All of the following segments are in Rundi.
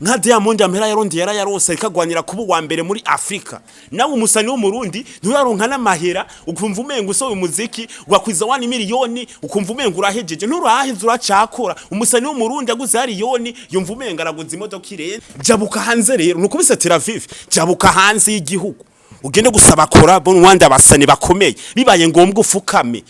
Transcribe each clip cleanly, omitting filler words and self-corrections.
Nka Diamond amahera yarundi yarayarose, ariko agwanira kuba uwa mbere muri Afrika. Nawe umusani w'Umurundi nturaronka n'amahera, ukumva umenga usohoye umuziki wakwiza 1 miliyoni, ukumva umenga urahejeje. Nturaheze, uracakora. Umusani w'Umurundi aguze hariyoni yumva umenga araguze imodoka irenze. Jabuka hanze rero, nukubise Tel Aviv, jabuka hanze y'igihugu ugende gusaba collabo n'uwandi, abasani bakomeye. Bibaye ngombwa ufukame,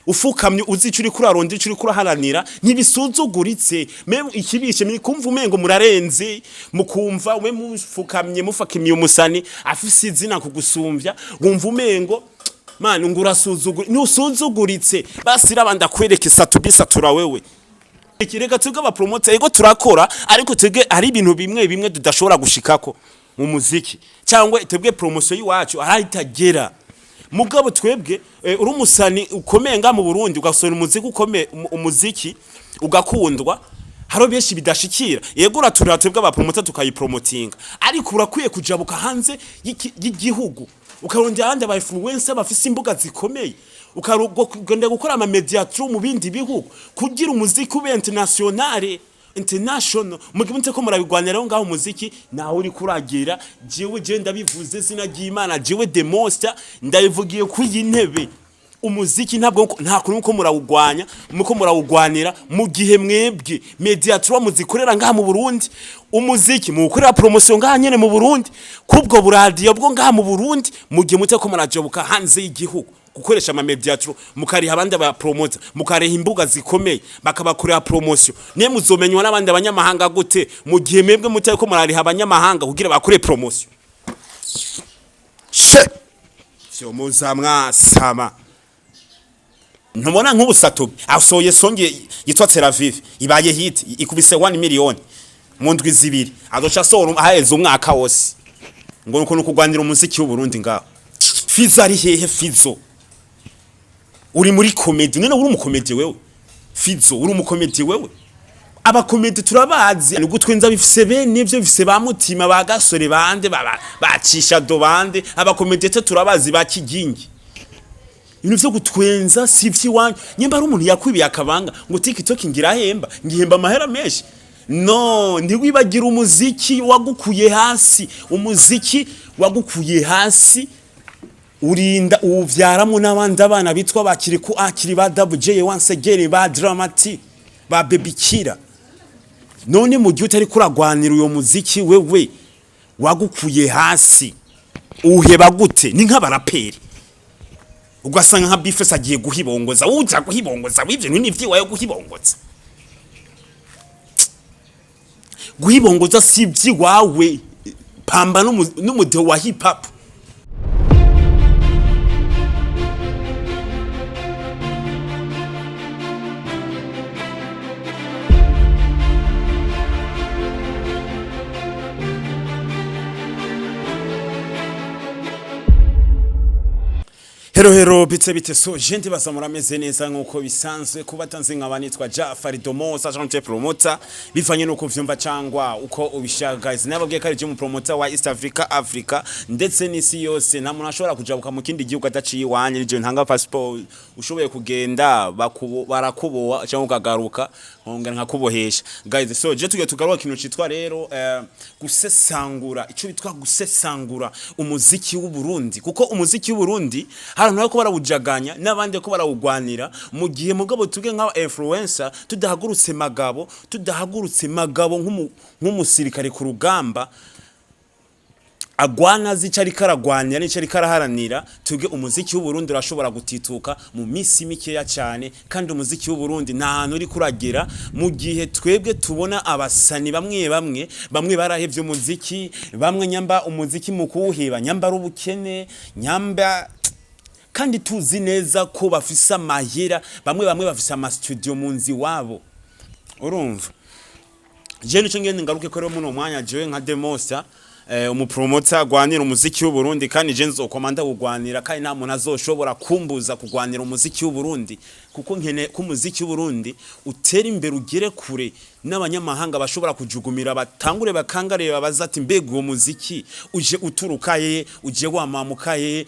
ufukamye uzi ico uriko uraronda, ico uriko uraharanira. Ntibisuzuguritse meme ikibishe muri kumva umengo murarenze, mukumva we mufukamye, mufakimiye umusani afise izina kugusumvya, wumva umengo man ngo urasuzugura. Ntusuzuguritse. Basi raba ndakwereka isatu bisatura wewe. Ikirega twebwe abapromoter, ego turakora, ariko twebwe hari ibintu bimwe bimwe tudashobora gushikako mu muziki, cyangwa twebwe promotion y'iwacu arahitagera. Mugabo twebwe uri umusani ukomeye nga mu Burundi, ugasohora umuziki ukomeye, umuziki ugakundwa, haro benshi bidashikira. Yego uraturira twebwe abapromoter tukayipromotinga, ariko urakwiye kujabuka hanze y'igihugu, ukarondera abandi aba influencer bafise imbuga zikomeye, ukagenda gukora ama media tour mu bindi bihugu kugira umuziki ube international, international. Mugihe ko murabigwanira ngaho, umuziki nawe uri kuragira. Jewe je ndabivuze, zina ry'Imana, jewe the monster ndabivugiye ku iyi ntebe: umuziki ntabwo nta kuntu ko murawugwanya, muko murawugwanira mu gihe mwebwe media tour muzikorera ngaha mu Burundi, umuziki muwukorera promotion ngaha nyene mu Burundi kubwo buradiyo bwo ngaha mu Burundi, mu gihe mute ko murajoboka hanze y'igihugu gukoresha ama media tour, mukariha abandi ba promoter, mukariha imbuga zikomeye bakabakorera promotion. Niye muzomenywa n'abandi abanyamahanga gute mu gihe mwebwe mutari ko murariha abanyamahanga kugira bakore promotion? She vyo muza mwasama. Ntubona nk'ubu Sat-B asohoye song yitwa Tel Aviv, ibaye hit, ikubise 1 million mu ndwi 2, azoca asohora aheze umwaka wose ngo nuko nukugwanira umuziki w'u Burundi ngaho. Fizo ari hehe? Fizo uri muri comedy none? Uri umukomedi wewe? Fizo uri umukomedi wewe? Abakomedi turabazi, ni gutwenza bifise bene ivyo, bifise ba mutima, ba gasore, bande bacisha do bande. Abakomedi te turabazi, ba kigingi. Ibintu vyo gutwenza si ivy'iwanyu. Nyimba ari umuntu yakwibiye akabanga ngo TikTok ngirahemba, ngihemba amahera menshi, no ntiwibagira umuziki wagukuye hasi. Umuziki wagukuye hasi, urinda uwuvyaramo n'abandi abana bitwa bakiri ku akiri ba Double J, once again, ba Dramati, ba Baby Kira. None mu gihe utari kuragwanira uyo muziki wewe wagukuye hasi, uheba gute? Ni nk'abaraperi, ugasanga nka Bifes agiye guhibongoza. Uja guhibongoza w'ivyo ni ivyiwayo. Guhibongoza, guhibongoza si ivy'iwawe. Pamba n'umudeho wa hip hop. Hello hello, bite bite? So je ndibaza murameze neza nkuko bisanzwe. Kuba tanzi nkaba nitwa Jafari Domosa, agent promoter, bivanye nuko vyumva cangwa uko ubishaka. Guys, nababwiye ko ari je mu promoter wa East Africa, Africa ndetse n'isi yose. Nta muntu ashobora kujabuka mu kindi gihugu adaciye iwanje. Nije ntanga passport. Ushoboye kugenda barakuboha cyangwa ukagaruka nkongera nkakubohesha. Guys, so je tugiye tugaruka ikintu citwa rero gusesangura, ico bitwa gusesangura umuziki w'u Burundi, kuko umuziki w'u Burundi hari abantu bariko barawujaganya n'abandi ko barawugwanira, mu gihe mugabo tuge nk'aba influencer tudahagurutse magabo, tudahagurutse magabo nk'umusirikare ku rugamba agwana azi ico ariko aragwanira n'ico ariko araharanira. Tuge umuziki w'u Burundi urashobora gutituka mu misi mikeya cyane, kandi umuziki w'u Burundi nta hantu uri kuragera, mu gihe twebwe tubona abasani bamwe bamwe bamwe barahevye umuziki, bamwe nyamba umuziki mu kuwuheba nyamba ari ubukene, nyamba kandi tuzi neza ko bafise amahera, bamwe bamwe bafise ama studio mu nzu iwabo. Urumva je nico ngende ngaruke ko rero muno mwanya jewe nka Demosa, umupromoter agwanira umuziki w'u Burundi, kandi je nzokoma ndawugwanira, kandi nta muntu azoshobora kumbuza kugwanira umuziki w'u Burundi, kuko nkene ko umuziki w'u Burundi utera imbere, ugere kure, n'abanyamahanga bashobora kujugumira, batangure bakangare, babaza ati: "Mbega uwo muziki uje uturuka hehe? Uje wamamuka hehe?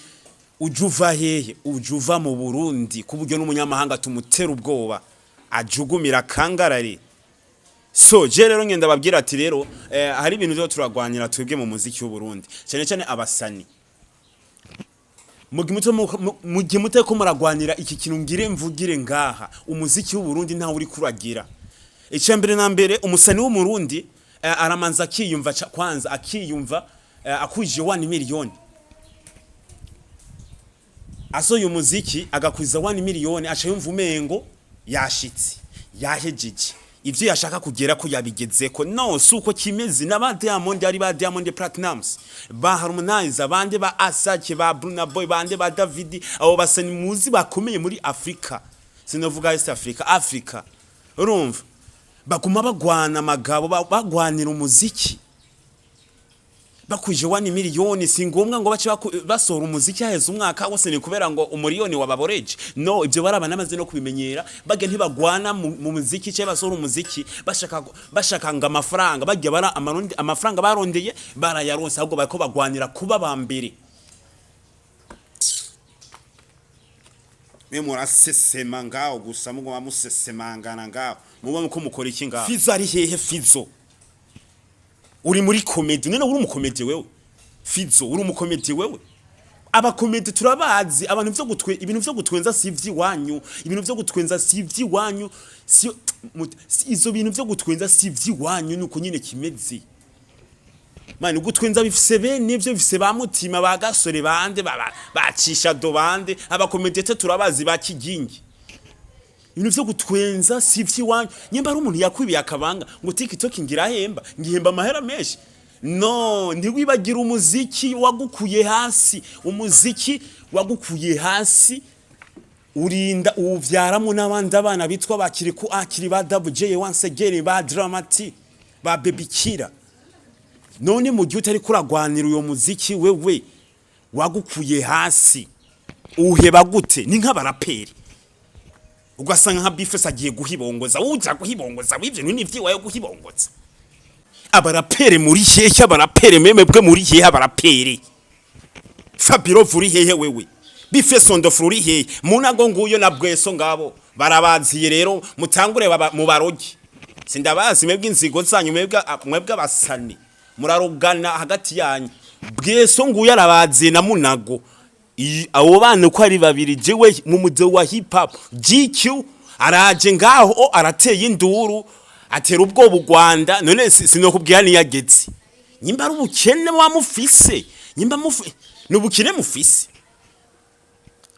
Uje uva hehe?" Uje uva mu Burundi, ku buryo n'umunyamahanga tumutera ubwoba, ajugumira, akangarare. So je rero ngenda babwira ati rero hari ibintu byo turagwanira twebwe mu muziki w'u Burundi, cyane cyane abasani. Mu gihe muteko muragwanira iki kintu, ngire mvugire ngaha, umuziki w'u Burundi ntawe uri kuragira. Icya mbere na mbere, umusani w'Umurundi aramanza akiyumva kwanza akiyumva akuje 1 miliyoni, asoye umuziki agakwiza 1 miliyoni, aca yumva umengo yashitse, yahejeje ivyo yashaka kugera ko yabigezeko. No si uko kimeze. N'aba Diamond, ari ba Diamond Platnumz, ba Harmonize, abandi ba Asake, ba Burna Boy, bande ba David, abo basani muzi bakomeye muri Afrika, sinovuga East Africa, Africa, urumva baguma bagwana amagabo, bagwanira umuziki. Bakwije 1 miliyoni, si ngombwa ngo bace basohora umuziki haheze umwaka wose, ni kubera ngo umuriyoni wababoreje. No ibyo baraba namaze no kubimenyera. Bajya ntibagwana mu muziki cyangwa basohora umuziki bashaka ngo amafaranga. Bajya bara amarundi, amafaranga barondeye barayaronse, ahubwo bariko bagwanira kuba ba mbere. Mwe murasesema ngaho gusa, muguma musesemangana ngaho, muba muko mukora iki ngaho? Fizo ari hehe? Fizo uri muri comedy none? Uri umukomedi wewe? Fizo, uri umukomedi wewe? Abakomedi turabazi. Abantu vyo gutwe, ibintu vyo gutwenza si ivy'iwanyu, ibintu vyo gutwenza si ivy'iwanyu, si izo bintu vyo gutwenza si ivy'iwanyu. Nuko nyine kimeze mani, gutwenza bifise bene ivyo, bifise ba mutima, ba gasore, bande bacisha do bande. Abakomedi turabazi, ba kigingi. Ibintu vyo gutwenza si ivy'iwanyu. Nyimba ari umuntu yakwibiye akabanga ngo TikTok ngirahemba, ngihemba amahera menshi, no ntiwibagira umuziki wagukuye hasi. Umuziki wagukuye hasi, urinda uwuvyaramo n'abandi abana bitwa ba Kirikou Akili, ba Double J once again, ba Dramati, ba Baby Kira. None mu gihe utari kuragwanira uyo muziki wewe wagukuye hasi, uheba gute? Ni nk'abaraperi, ugasanga nka Bifes agiye guhibongoza, uja guhibongoza wivyo ni ivyiwayo guhibongoza. Abarapere muri hehe? Abarapere memebwe muri hehe? Abarapere, Fabiro uri hehe wewe? Bifes on the floor uri hehe? Munago nguyo na Bweso ngabo barabaziye. Rero mutangure mu barogi, sindabazi mwebwe inzigo zanyu, mwebwe abasani murarugana hagati yanyu. Bweso nguyo arabaziye na Munago. Abo bana uko ari babiri, jewe mu muzo wa hip hop, GQ araje ngaho arateye induru, atera ubwoba u Rwanda. None sinokubwira niyageze. Nyimba ari ubukene wa mufise, nyimba mufi ni ubukene mufise.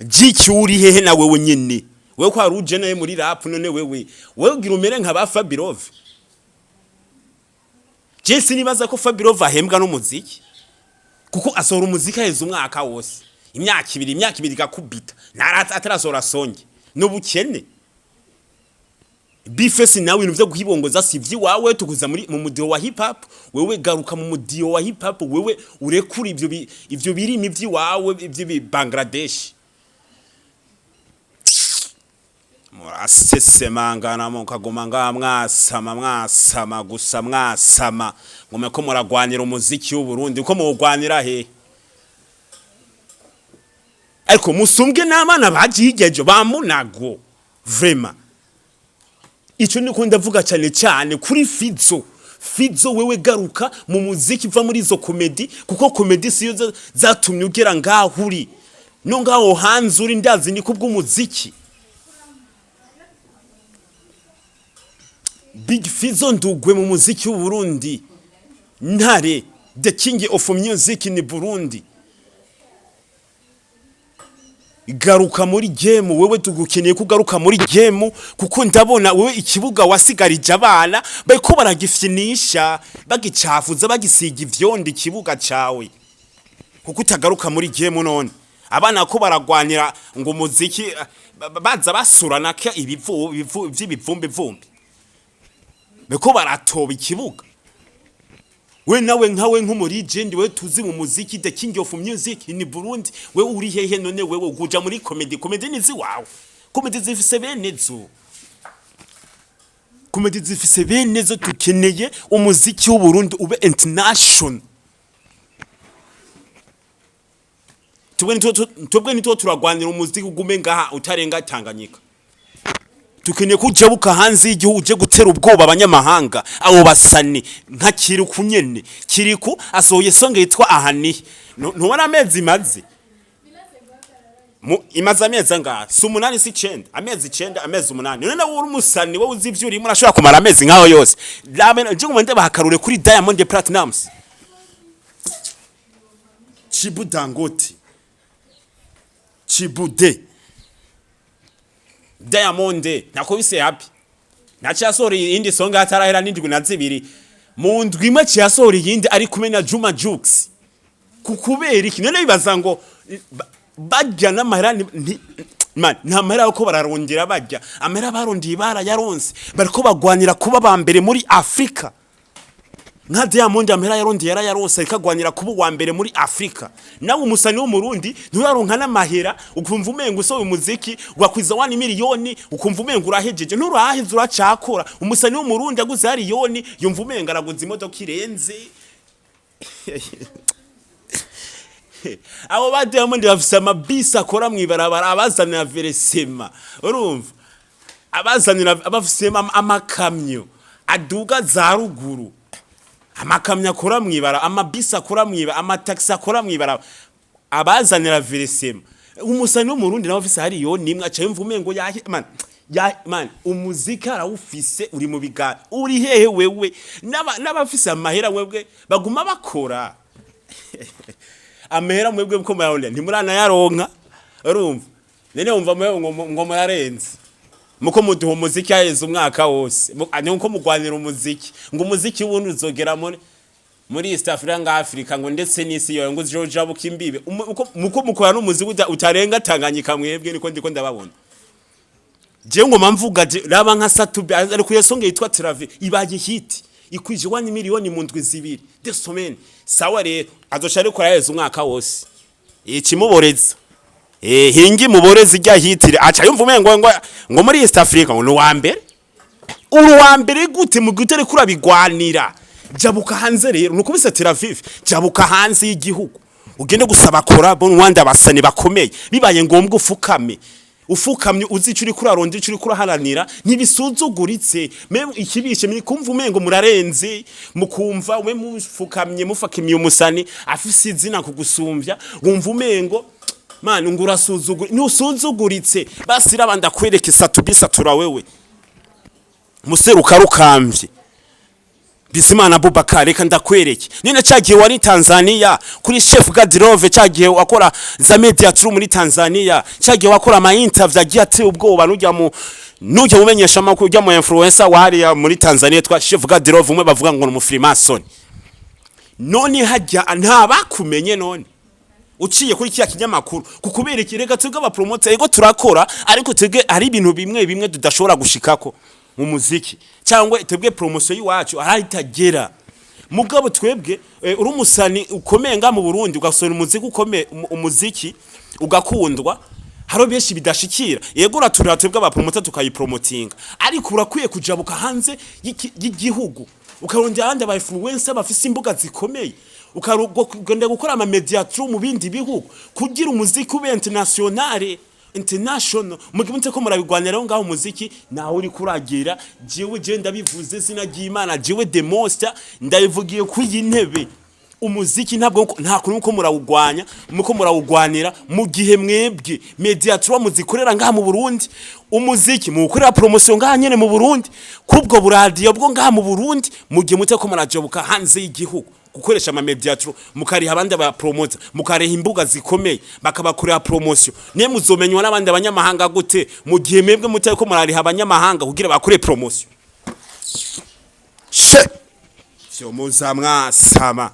GQ uri hehe na wewe nyene? Wewe ko ari naye muri rap, none wewe ugira umere nka ba Fabirove? Je sinibaza ko Fabirove ahembwa n'umuziki, kuko asohora umuziki aheza umwaka wose, imyaka 2, imyaka 2 igakubita atarasohora songe. N'ubukene. Bifesi nawe, ibintu vyo guhibongoza si ivy'iwawe. Tukuza muri mu mudiho wa hip hop. Wewe garuka mu mudiho wa hip hop, wewe urekura ivyo birimi vy'iwawe ivyo Bangladesh. Murasesemangana, mukaguma ngaha mwasama, mwasama gusa, mwasama ngo ko muragwanira umuziki w'u Burundi. Uko muwugwanira he? Ariko musumbwe n'abana bajigejo ba Munago. Vraiment, ico niko ndavuga cyane cyane kuri Fizo. Fizo, wewe garuka mu muziki, va muri izo comedy, kuko comedy siyo zatumye ugera ngaho uri. No ngaho hanze uri, ndazi ni kubw'umuziki. Big Fizo ndugwe mu muziki w'u Burundi, Ntare, the king of music in Burundi, garuka muri game. Wewe tugukeneye kugaruka muri game, kuko ndabona wewe ikibuga wasigarije abana bariko baragifyinisha, bagicafuza, bagisiga ivyondo ikibuga cawe, kuko utagaruka muri game. None abana ko baragwanira ngo umuziki, baza basurana ka ibivu ibivu vy'ibivumbi vumbi, beko baratoba ikibuga. We nawe nkawe nk'umulegend, we tuzi mu muziki, the king of music in Burundi, we uri hehe none? Wewe uguja muri comedy? Comedy nizi wawe, comedy zifise bene zo, comedy zifise bene zo. Tukeneye umuziki w'u Burundi ube international. Twebwe nitwo turagwanira umuziki ugume ngaha utarenga Tanganyika. Tukeneye ko ujabuka hanze y'igihugu, uje gutera ubwoba abanyamahanga, abo basani nka Kiriku nyene. Kiriku asohoye song yitwa Ahanihe. Ntubona amezi maze imaze amezi angahe? Si 8, si 9, amezi 9, amezi 8. None nawe uri umusani, wowe uzi ivyo urimo, urashobora kumara amezi nkaho yose? Nje nguma ndabaha kuri Diamond Platnumz, Chibu Dangote, Chibude Diamond nakubise happy. Naciye asohora iyindi song atarahera n'indwi na zibiri. Mu ndwi imwe aciye asohora iyindi ari kumwe na Juma Jux. Kubera iki none bibaza ngo barya n'amahera man, nta mahera yuko bararondera barya amahera barondeye, barayaronse, bariko bagwanira kuba ba mbere muri Afrika. Nka Diamond, amahera yarondeye yarayaronse, ariko agwanira kuba uwa mbere muri Afrika. Nawe umusani w'Umurundi nturaronka n'amahera, ukumva umengo usohoye umuziki wakwiza 1 miliyoni, ukumva umengo urahejeje. Nturaheze, uracakora. Umusani w'Umurundi aguze hariyoni, yumva umengo araguze imodoka irenze. Abo ba Diamond bafise amabisi akora mw'ibarabara, abazanira versement, urumva, abazanira, bafise amakamyo aduga za ruguru, amakamyo akora mwibara, amabisi akora mwibara, amataxi akora mwibara, abazanira versement. Umusani w'Umurundi nawe afise hariyo nimwe, aca yumva umengo yahe. Man, ya man, umuziki arawufise, uri mu biganza, uri hehe wewe? N'abafise amahera mwebwe baguma bakora amahera, mwebwe ko murarondera ntimuranayaronka, urumva? None wumva mwe ngo murarenze muko muduha umuziki haheze umwaka wose. Nuko mugwanira umuziki, ngo umuziki wundi uzogera muri East Africa, nga Africa, ngo ndetse n'isi yoyo, ngo uzojabuka imbibe. Muko mukora n'umuziki utarenga Tanganyika mwebwe, niko ndiko ndababona. Jewe ngoma mvuga raba nka Sat-B ariko iyo song yitwa Travi ibaye hit, ikwije 1 miliyoni mu ndwi 2, 2 semaines. Sawa rero, azoca ariko araheza umwaka wose ikimuboreza. Hingi muboreza ijya hitire, aca yumva umengo ngo muri East Africa ngo ni uwa mbere. Uri uwa mbere gute mu gihe utariko urabigwanira? Jabuka hanze rero, nukubise Tel Aviv, jabuka hanze y'igihugu, ugende gusaba collabo n'uwandi, abasani bakomeye, bibaye ngombwa ufukame. Ufukamye uzi ico uriko uraronda, ico uriko uraharanira, ntibisuzuguritse. Mbe ikibishe muri kumva umengo murarenze, mukumva we mufukamye, mufakimiye umusani afise izina kugusumvya, wumva umengo man ngo urasuzugura. Ntusuzuguritse. Basi raba ndakwereka Sat-B, satura wewe museruka rukamvye Bizimana Abubakar, reka ndakwereke. None cagihe wari Tanzania kuri Chef Gadrove, cagihe wakora za media tour muri Tanzania, cagihe wakora ama interview agiye ateye ubwoba, nujya mumenyesha amakuru, ujya mu influencer wahariya muri Tanzania twa Chef Gadrove, umwe bavuga ngo ni umufrimason, none hajya nta bakumenye? None uciye kuri kiya kinyamakuru kukubera iki? Reka twebwe abapromoter, ego turakora, ariko twebwe hari ibintu bimwe bimwe tudashobora gushikako mu muziki, cyangwa twebwe promotion y'iwacu ahitagera. Mugabo twebwe uri umusani ukomeye nga mu Burundi, ugasohora umuziki ukomeye, umuziki ugakundwa, haro benshi bidashikira. Yego uraturira twebwe abapromoter tukayipromotinga, ariko urakwiye kujabuka hanze y'igihugu, ukarondera abandi aba influencer bafise imbuga zikomeye, ukagenda gukora ama media tour mu bindi bihugu kugira umuziki ube international, international. Mugihe mute ko murabigwanira ngaho, umuziki nawe uri kuragira. Jewe je ndabivuze, izina ry'Imana, jewe the monster ndabivugiye ku iyi ntebe: umuziki ntabwo nta kuntu ko murawugwanya, muko murawugwanira mu gihe mwebwe media tour muzikorera ngaha mu Burundi, umuziki muwukorera promotion ngaha nyene mu Burundi, kubwo buradiyo bwo ngaha mu Burundi, mu gihe mute ko murajobuka hanze y'igihugu gukoresha ama media tour, mukariha abandi aba promoter, mukariha imbuga zikomeye bakabakorera promotion. Ne muzomenywa n'abandi abanyamahanga gute mu gihe mwebwe mutari ko murariha abanyamahanga kugira bakore promotion? She vyo muza mwasama.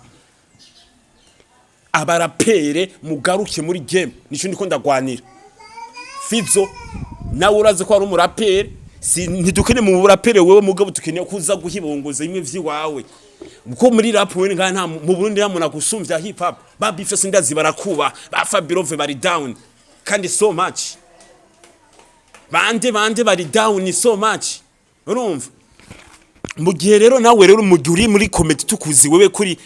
Abarapere mugaruke muri game, nico ndiko ndagwanira. Fizo nawe urazi ko ari umurapere, si ntidukene mu burapere wewe, mugabo tukeneye kuza guhibongoza bimwe vy'iwawe, kuko muri rap wewe ngaha nta mu Burundi nta muntu agusumvya hip hop. Ba Bifese ndazi barakuba, ba Fabirove bari down kandi so much, bande bande bari down so much, urumva? Mu gihe rero nawe rero mu gihe uri muri comedy, tukuzi wewe kuri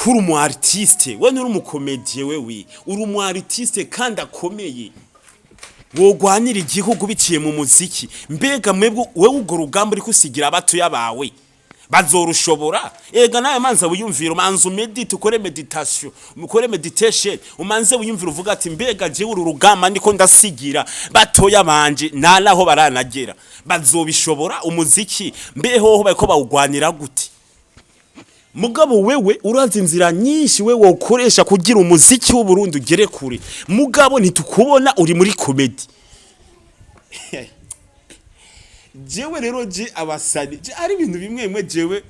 umu artiste, we nturi umukomedie, wewe uri umu artiste kandi akomeye. Wogwanira igihugu biciye mu muziki. Mbega mwebwe, wewe urwo rugamba uri kusigira abatoya bawe bazorushobora? Ega nawe manza wiyumvira, umanza umedite, ukore meditation, ukore meditation, umanze wiyumvira, uvuga ati: "Mbega jewe uru rugamba ndiko ndasigira batoya banje, nta naho baranagera, bazobishobora?" Umuziki mbehoho bariko bawugwanira gute? Mugabo wewe urazi inzira nyinshi wewe wokoresha kugira umuziki w'Uburundi ugere kure, mugabo ntitukubona, uri muri comédie. Jewe rero je abasani je ari ibintu bimwe bimwe, jewe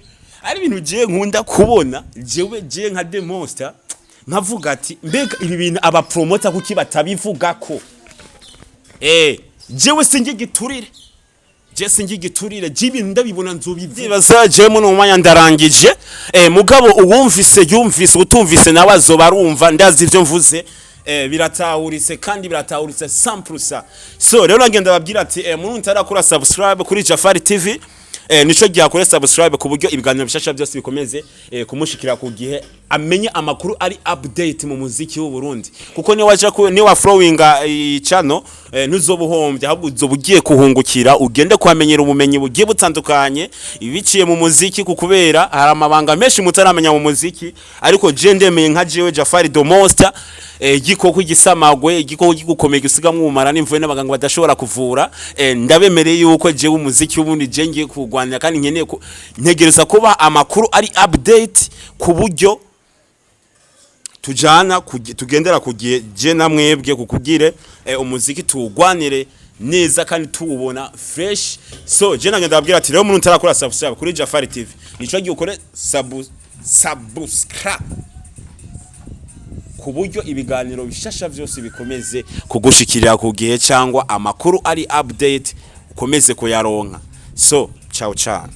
ari ibintu je nkunda kubona, jewe je nka The Monster nkavuga ati: "Mbega ibi bintu aba promoter kuki batabivugako?" Jewe singi giturire, je singi giturire, je ibintu ndabibona nzobivuga. Je muno mwanya ndarangije, mugabo uwumvise yumvise, utumvise nawe azoba arumva. Ndazi ivyo mvuze biratahuritse kandi biratahuritse 100%. So rero nagenda babwira ati muntu utarakora subscribe kuri Jafari TV, nico gihe akore subscribe ku buryo ibiganiro bishasha byose bikomeze kumushikira ku gihe, amenye amakuru ari update mu muziki w'u Burundi, kuko ni waje ku ni wa followinga channel, ntuzoba uhombye, ahubwo uzoba ugiye kuhungukira, ugende kuhamenyera ubumenyi bugiye butandukanye biciye mu muziki, kukubera hari amabanga menshi mutaramenya mu muziki. Ariko je ndemeye nka jewe Jafari the Monster, igikoko igisamagwe, igikoko gigukomeye gisigamwo ubumara n'imvuye n'abaganga badashobora kuvura, ndabemereye yuko jewe umuziki w'ubundi je ngiye kuwugwanira kandi nkeneye ntegereza kuba amakuru ari update ku buryo tujana tugendera ku gihe, je na mwebwe, kukugire umuziki tuwugwanire neza kandi tuwubona fresh. So je nagenda babwira ati rero umuntu utarakora subscribe kuri Jafari TV, nico gihe ukore subscribe ku buryo ibiganiro bishasha vyose bikomeze kugushikirira ku gihe, cyangwa amakuru ari update ukomeze kuyaronka. So ciao ciao.